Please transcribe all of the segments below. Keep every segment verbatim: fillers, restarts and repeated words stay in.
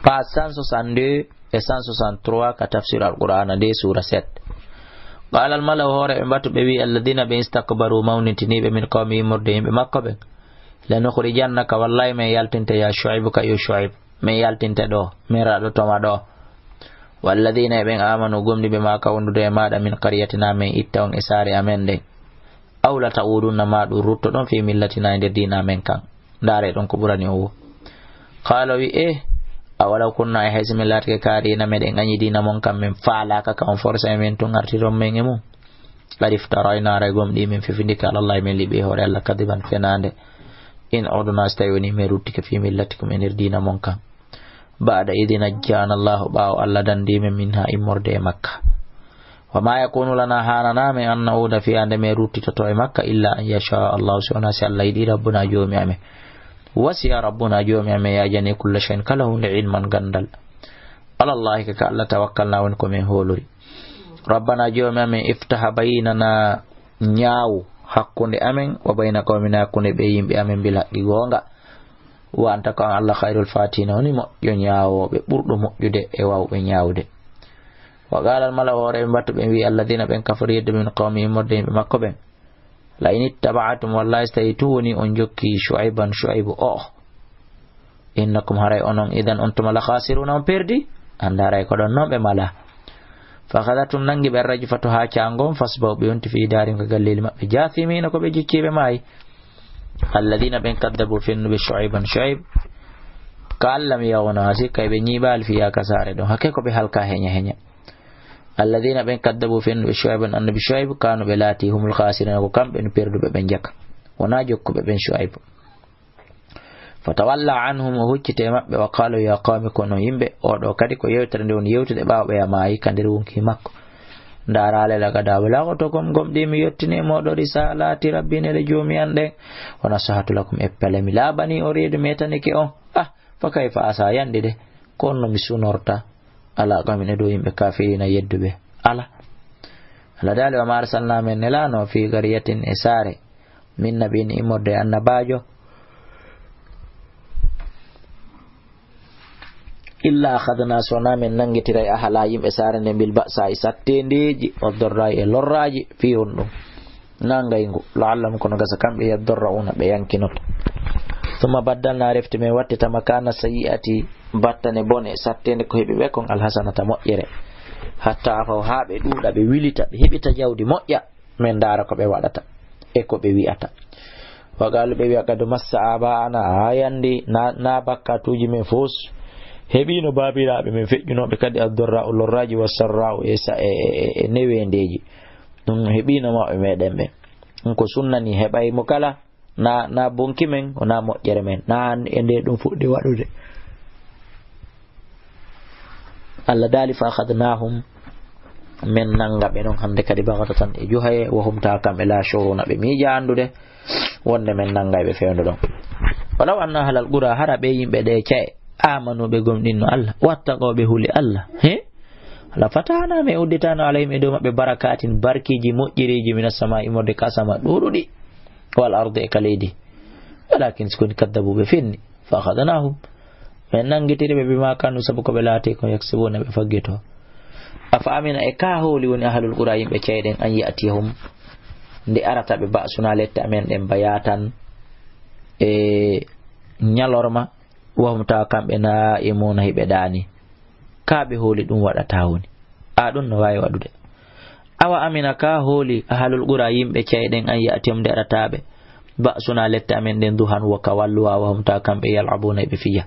Page cent soixante-deux e cent soixante-trois ka tafsir Alqur'aana nde, suura sept. Qaalal mala'u, hooreeɓe mbatu ɓe wi'i, alladina ɓe istakbaru, mawnintiniiɓe, min qawmi, immorde yimɓe makko ɓen, lanukhrijannaka, wallahi men yaltinte, ya Shu'aybu, ka yo Shu'ayb, men yaltinte ɗo, men raɗoto ma ɗo. Walladina e ɓen amanu, gomɗi ɓe ma ka wondude e maaɗa, min qaryatina, men itta on e saare amen nden. Aw la ta'udunna, ma ɗum rutto ɗon, fi millatina, e nder diina amen kan. Ndaare ɗon ko ɓurani on wo. Qaala, o wi, eh, awalaw kunna, e hay si min laatike kaariina, meɗen añi diina mon kan, min faalaaka ka on forsa e men tun artiron men e mum. Qad iftarayna, aray gomɗi men fefindike, alallahi, men liɓi e hoore Allah, kadiban, fenaande. In udna, si tawi woni men ruttike, fi millatikum, e nder diina mon kan. Ba'da idh najjana Allahu, ɓaawo Allah dandi men, minha, immorde e makka. Wa ma yakunu lana, haanana men, an na'uda fiha, nde men ruttitoto e makka, illa an yasha Allahu, si wona si Allah yiɗi, rabbuna, joomi amen. Wasi'a rabbuna, joomi amen yaajani kulla shay'in, kala huunde, ilman, ganndal. Alallahi, ka Allah tawakkalna, woni ko men hoolori. Rabbana, joomi amen, iftaha baynana, ñaawu hakkunde amen, wa bayna qawmina, hakkunde ɓe yimɓe amen, bil haqqi, goonga. Wa anta, ko an Allah, khayrul fatihina, woni moƴƴo ñaawooɓe, ɓurɗo moƴƴude e waawɓe ñaawde. Wa qala al mala'u, hooreeɓe mbatu ɓe wi, alladina ɓen kafaru, yedduɓe, min qawmi, immorde yimɓe makko ɓen, la in ittaba'tum, wallahi, si tawi tun woni on jokki Shu'ayban, Shu'aybu o, innakum, haray onon, idan, on tuma, la khasiruna, on perdi. Annda haray ko ɗon non ɓe mala. Fa akhadhathum, nangi ɓe, rajfatu, haa caango on, fasbahu, ɓe yonti, fi daarihim, ka galleeli maɓɓe, jathimina, ko ɓe jicciiɓe maayi. Alladina ɓen kaddabu, fennuɓe Shu'ayban, Shu'ayb, ka'an lam yaghnaw, haa sikka ɓe ñiiɓaali, fiha, ka saare ɗon, hakke ko ɓe halka heña heña. Alladina ɓen kaddabu, fennuɓe Shu'ayban, annabi Shu'ayb, kanu, ɓe laati, humul khasirina, ko kamɓe woni perduɓe ɓen jaka, wona jokkuɓe ɓen Shu'ayb. Fatawalla anhum, o hucciti e maɓɓe, wa qala, ya qawmi, ko onon yimɓe, oɗo kadi ko yewtere nde woni yewtude ɓaawo ɓeya maayi ka nder wonki makko. Ndaaraale, laqad ablaghtukum, gomɗii mi yottini e mooɗon, risalati rabbi, nele joomi an ɗen, wa nasahatu lakum, e pele mi laaɓani on, reedu mi etanike on. Ah, fa kayfa asa, yanɗi de, ko honno mi sunorta, ala qawmin, e dow yimɓe, kafirina, yedduɓe. Ala. Allah daali, wa ma arsalna, men nelaano, fi qaryatin, e saare, min nabiyyin, immorde e annabaajo, illa akhadna, so wona men nangitiray, ahlaha, yimɓe saare nden, bil ba'sa'i, satteendeeji, wa darra'i, e lorraaji, fii honɗum? Na ngayngu, la'allahum, kono gasa kamɓe, yaddarra'una, ɓe yankinoto. Thumma baddalna, refti men wattita, makana sayyi'ati, battane bone, satteende ko heɓi ɓe kon, alhasanata, moƴƴere. Hatta afaw, haa ɓe ɗuuɗa, ɓe wilita, ɓe heɓita jawdi moƴƴa, men ndaara ko ɓe waɗata e ko ɓe wi'ata. Wa qalu, ɓe wi'a, qad massa aba'ana, haa yandi na, na bakkatuuji men fof heɓiino baabiraaɓe men feƴƴunooɓe kadi, addarra'u, lorraaji, wa sarra'u, e sa-, e, e, e neweendeeji. Ɗum heɓiino mawɓe meɗen ɓen. Ɗum ko sunna ni, heɓay mo kala na, na bonki men, wona moƴƴere men. Na e nde ɗum fuɗɗi waɗude. Allah daali, fa akhadnahum, men nanga ɓe non hande kadi, baghtatan, e juhaye, wa hum, tawa kamɓe, la yash'uruna, ɓe miija andude wonde men nangay ɓe fewndo ɗon. Walaw anna ahlal qura, hara ɓe yimɓe ɗe ca'e, amanu, ɓe gomɗinno Allah, wattaqaw, ɓe huli Allah, he? La fatahna, men udditano, alayhim, e dow maɓɓe, barakatin, barkiiji moƴƴiriiji, minas samaa'i, immorde ka asama ɗuuɗuɗi, wal ardi, e ka leydi. Walakin, si koni, kaddabu, ɓe fenni. Fa akhadnahum, men nangitiri ɓe, bima kanu, sabu ko ɓe laati kon, yaksibuna, ɓe faggito. Afa amina, e ka hooli woni ahlul qura, yimɓe ca'e ɗen, an ya'tiyahum, nde arata ɓe, ba'suna, lette amen ɗen, bayatan, e ñalorma, wa hum, tawa kamɓe, na'imuna, hiɓe ɗaani. Ka ɓe hooli ɗum waɗata woni? A, ɗum no waawi waɗude. Awa amina, ka hooli ahlul qura, yimɓe ca'e ɗen, an ya'tiyahum, nde arata ɓe, ba'suna, lette amen ɗen, duhan, wo ka walluwa, wa hum, tawa kamɓe, yal'abuna, hiɓe fija.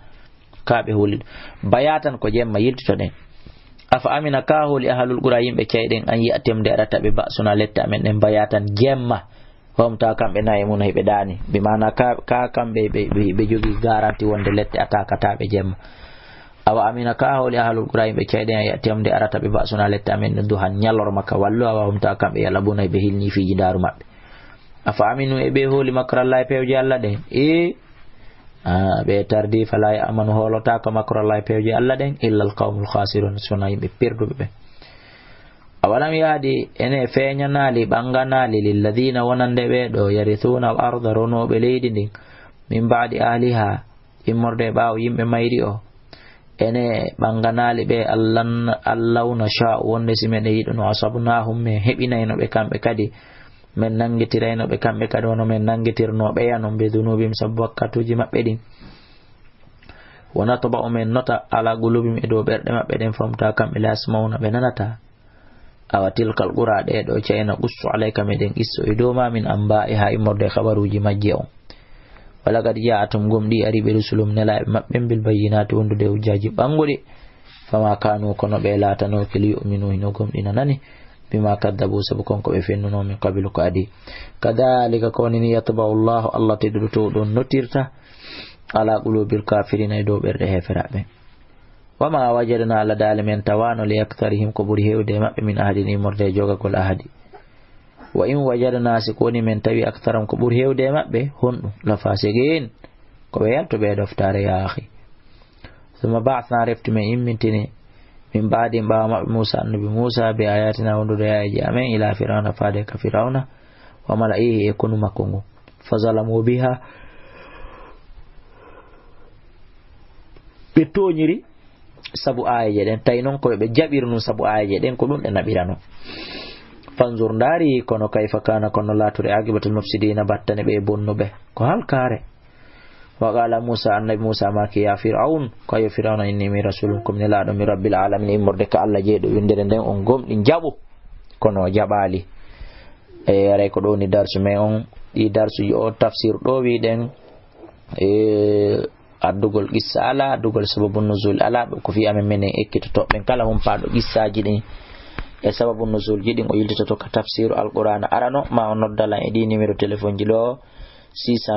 Ka ɓe hooli ɗum. Bayatan, ko jemma, yiltito ɗen. Afa amina, ka hooli ahlul qura, yimɓe ca'e ɗen, an ya'tiyahum, nde arata ɓe, ba'suna, lette amen ɗen, bayatan, jemma, wa hum, tawa kamɓe, na'imuna, hiɓe ɗaani. Bi maana ka, ka kamɓe ɓe, ɓe, ɓe jogii garanti wonde lette atakata ɓe jemma. Awa amina, ka hooli ahlul qura, yimɓe ca'e ɗen, an ya'tiyahum, nde arata ɓe, ba'suna, lette amen ɗen, duhan, ñalorma, ka walluwa, wa hum, tawa kamɓe, yal'abuna, hiɓe hilni fiji ndaaru maɓɓe. Afa aminu, e ɓe hooli, makrallahi, pewje Allah ɗen? E, a, ɓe tardi, fala ya'manu, hoolotaako, makrallahi, pewje Allah ɗen, illa al qawmul khasirun, sona yimɓe perduɓe ɓen. Awalam yahdi, ene feeñanaali, ɓannganaali, lilladina, wonande ɓee ɗo, yarithuna al arda, ronooɓe leydi ndin, min ba'di ahliha, immorde e ɓaawo yimɓe mayri o, ene ɓanganaali ɓe, allan-, allaw na sha, wonde si meɗen yiɗuno, asabnahum, men heɓinayno ɓe kamɓe kadi, men nanngitirayno ɓe kamɓe kadi, wano men nanngitirno ɓeya non, bi dhunubihim, sabu bakkatuuji maɓɓe ɗin. Wa natba'u, men nota, ala qulubihim, e dow ɓerɗe maɓɓe ɗen, fahum, tawa kamɓe, la yasma'una, ɓe nanataa. Awa tilkal qura, ɗee ɗoo ca'e, naqussu alayka, meɗen qisso e dow maa, min anba'iha, immorde e habaruuji majje on. Wa laqad ja'athum, gomɗii arii ɓe, rusulum, nelaaɓe maɓɓe, bil bayyinati, wondude e hujjaaji ɓannguɗi. Fama kanu, kono ɓe laatanooki, li yu'minu, hino gomɗinanani, bima kaddabu, sabu kon ko ɓe fennuno, min qablu, ko adii. Kadhalika, ko nii, yatba'u Allahu, Allah tedduɗo toowɗo on, notirta, ala qulubil kafirina, e dow ɓerɗe heeferaaɓe. Wa ma wajadna, ladaali men tawaano, li aktharihim, ko ɓuri heewde e maɓɓe, min ahadin, immorde e jogagol ahadi. Wa in wajadna, si ko woni men tawi, aktharahum, ko ɓuri heewde e maɓɓe, honɗum? La fasiqin, ko ɓe yaltuɓe e ɗoftaare, ya akhi. Thumma ba'athna, refti men immintini, min ba'dihim, ɓaawo maɓɓe, Musa, annabi Musa, bi ayatina, wondude e aayeeji amen, ila Fir'awna, faade ka Fir'awna, wa mala'ihi, e konu makko ngun. Fa zalamu biha, ɓe tooñiri sabu aayeeje ɗen, tawi non ko ɓe jaɓiri ɗum sabu aayeeje ɗen, ko ɗum ɗe naɓirano. Fanzur, ndaari, kono, kayfa kana, kono laaturi, aqibatul mufsidina, battane ɓe bonnuɓe, ko halkaare. Wa qala Musa, annabi Musa maaki, ya Fir'aun, ko yo Fir'auna, inni min rasulun, ko mi nelaaɗo min rabbil alamin, immorde ka Allah jeyɗo winndere nden, on gomɗi, jaɓu, kono o jaɓaali. E aray ko ɗo woni darsu men on, ɗi darsuji o tafsir ɗo wiɗen, e addugol qissa ala, addugol sababu nuzul ala, ɗum ko fii amen menen ekkitoto ɓen kala humpaaɗo qissaaji ɗin e sababu nuzulji ɗin, o yiltitoto ka tafsiru Alqur'aana arano, ma o noddalan e ɗi numéro téléphone ji ɗo, six cent